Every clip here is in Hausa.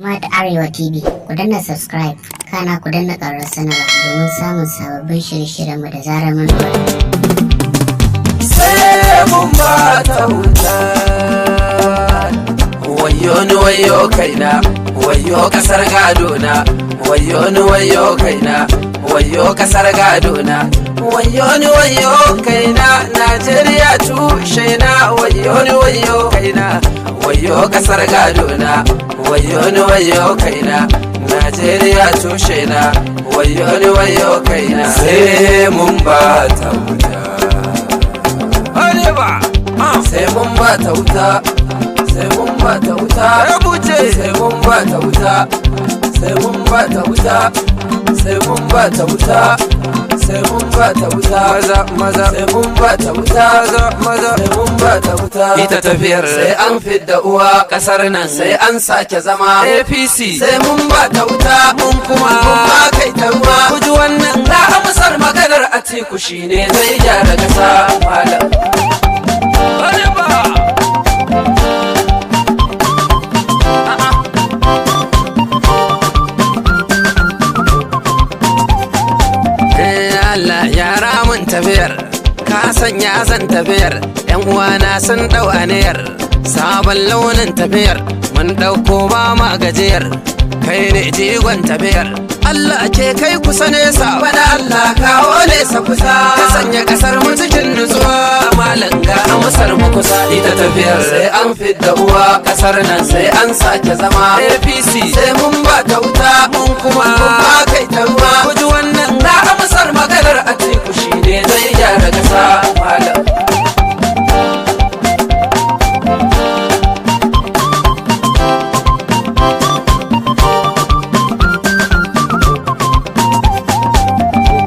Smart Arewa TV, ku danna subscribe, kana ku danna ƙararrawar sanarwa domin samun sababbin shirye-shiryenmu da zarar mun ɗora. Sai mun ba ta wuta. Wayo ni, wayo kaina, wayo kasar gadona. Wayo ni, wayo kaina, wayo kasar gadona. Wayo ni, wayo kaina, Najeriya tushe na. Wayo ni, wayo kaina, wayo kasar gadona. Wayo ni, wayo kaina, Najeriya tushe na. Wayo ni, wayo kaina, sai mun ba ta wuta. Arewa, sai mun ba ta wuta, sai mun ba ta wuta. Rubuce, sai mun ba ta wuta, sai mun ba ta wuta, sai mun ba ta wuta, sai mun ba ta wuta. Maza maza, sai mun ba ta wuta. Maza maza, sai mun ba ta wuta. Ita tafiyar sai an fidda uwa, kasar nan sai an sake zama. APC, sai mun ba ta wuta, mun kuma mun ma kai ta ruwa. Ku ji wannan na amsar maganar Atiku, shine zai gyara kasa, malam. Arewa. Allah yara mun tafiyar, ka sanya zan tafiyar. Yan uwana sun dau aniyar sabon launin tafiyar, mun dauko ba ma gajiyar. Kai ne jigon tafiyar, Allah ke kai kusa nesa bana, Allah kawo nesa kusa, ka sanya kasar mu cikin nutsuwa. Malam, ga amsar mu kusa. Ita tafiyar sai an fidda uwa, kasar nan sai an sake zama. APC, sai mun ba ta wuta, mun kuma mun ma kai ta ruwa. Ku ji wannan na amsar maganar Atiku, shine zai gyara kasa, malam.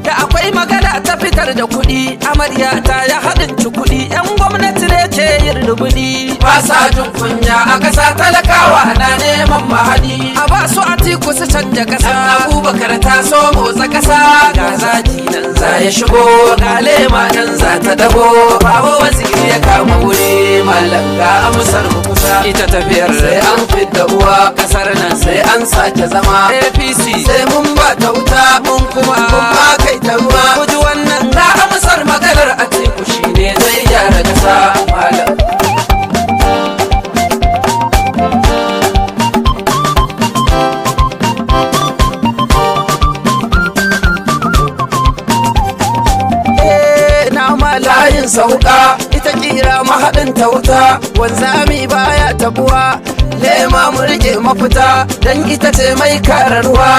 Da akwai magana ta fitar da kuɗi, amarya ta ya haɗin ci kuɗi. Yan gwamnati ne ke yin rubuni, ba sa jin kunya a ƙasa. Talakawa na neman mahadi, a ba su Atiku su canja ƙasa. Abubakar ta so motsa ƙasa, ga zaki nan za ya shigo, ga lema nan za ta dago. Babu Waziri ya kama wuri. Mallam, ga amsar mu kusa. Ita tafiyar sai an fidda uwa, ƙasar nan sai an sake zama. APC, sai mun ba ta wuta, mun kuma mun ma kai ta ruwa. Ku ji wannan na amsar maganar Atiku, shine zai gyara kasa, malam. Na ma layin sauka, ita kira mahaɗin ta wuta. Wanzami baya tabuwa, lema mu rike mafita, dan ita ce mai kararwa.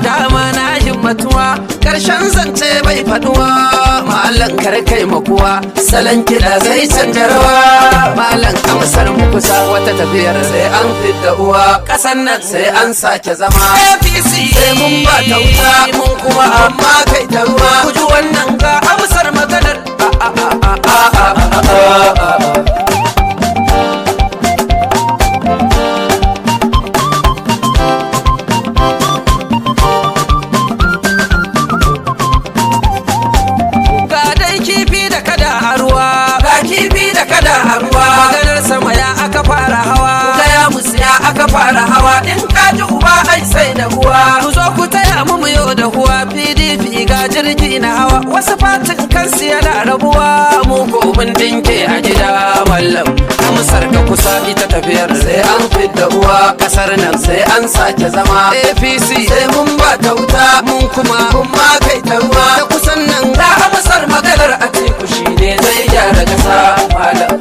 Dama na himmatuwa, karshen zance bai faduwa. Malam, kar kai makuwa, salon kiɗa zai canja rawa. Malam, amsar mu kusa. Wata tafiyar sai an fidda uwa, ƙasan nan sai an sake zama. APC, sai mun ba ta wuta, mun kuma amma kai ta ruwa. Ku ji wannan ga amsar maganar a a a a a a a a. Ga dai kifi da kada a ruwa, ga kifi da kada a ruwa. Maganar sama ya aka fara hawa, gaya musu ya aka fara hawa. In ka ji uba ai sai da uwa. Ku zo ku taya mu yau da huwa. PDP, ga jirgi na hawa, wasu fatin kansu yana rabuwa. Mu ko mun dinke a gida. Mallam, amsar ka kusa. Ita tafiyar sai an fidda uwa, kasar nan sai an sake zama. APC, sai mun ba ta wuta, mun kuma mun ma kai ta ruwa. Ta kusan nan ga amsar maganar Atiku, shine zai gyara kasa, malam.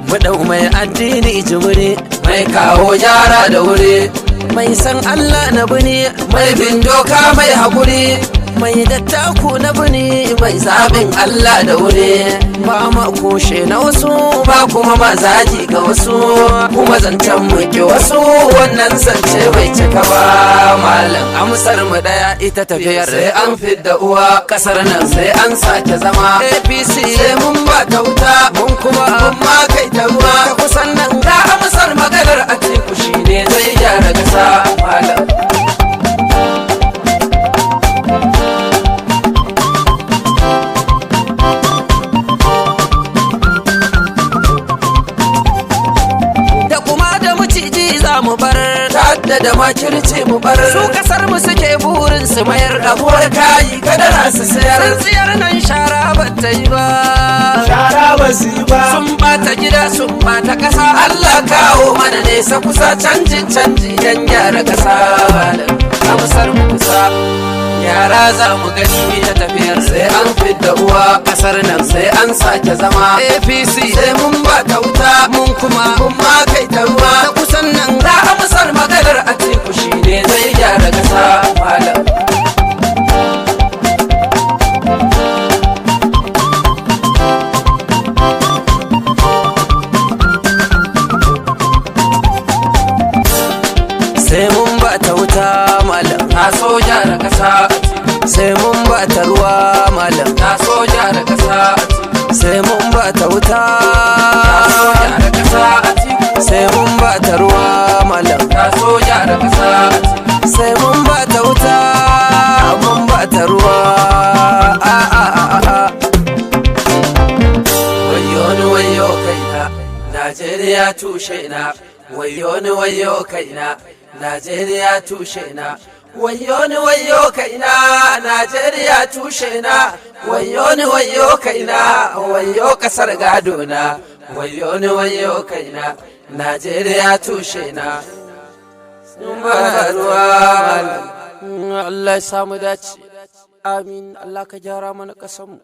Mu ɗau mai addini jimiri, mai kawo gyara da wuri, mai san Allah na bini, mai bin doka, mai haƙuri, mai dattaku na bini, mai zaɓin Allah da wuri. Ba ma kushe na wasu ba, kuma ma zagi ga wasu, kuma zancen muke wasu, wannan zance bai cika ba. Malam, amsar mu daya. Ita tafiyar sai an fidda uwa, kasar nan sai an sake zama. APC, sai mun ba ta wuta, mun kuma mun ma kai ta ruwa. Ta kusan nan ga amsar maganar Atiku, shine zai gyara kasa, malam. Yarda da makirci mu bar. Su kasar mu suke burin su mayar rabuwar kayi kadara su sayar. Tsintsiyar nan shara ba ta yi ba. Shara ba su yi ba. Sun bata gida, sun bata kasa. Allah kawo mana nesa kusa, canjin canji dan gyara kasa. Amsar mu kusa, yara za mu gani ta tafiyar. Sai an fidda uwa kasar nan, sai an sake zama APC, sai mun ba ta wuta, mun kuma mun ma kai ta ruwa ta kusan nan. Za amsar maganar Atiku, shine zai gyara kasa, malam. Sai mun ba ta wuta, malam. Na so gyara kasa. Sai mun ba ta ruwa, malam. Na so gyara kasa. Sai mun ba ta wuta. Na so gyara kasa. Sai mun ba ta ruwa, malam. Na so gyara kasa. Sai mun ba ta wuta, mun ba ta ruwa. A a a a a. Wayo ni, wayo kaina, Najeriya tushe na. Wayo ni, wayo kaina, Najeriya tushe na. Wayo ni, wayo kaina, Najeriya tushe na. Wayo ni, wayo kaina, wayo kasar gado na. Wayo ni, wayo kaina, Najeriya tushe na. Ba ruwa. Allah ya samu dace, amin. Allah ka gyara mana kasanmu.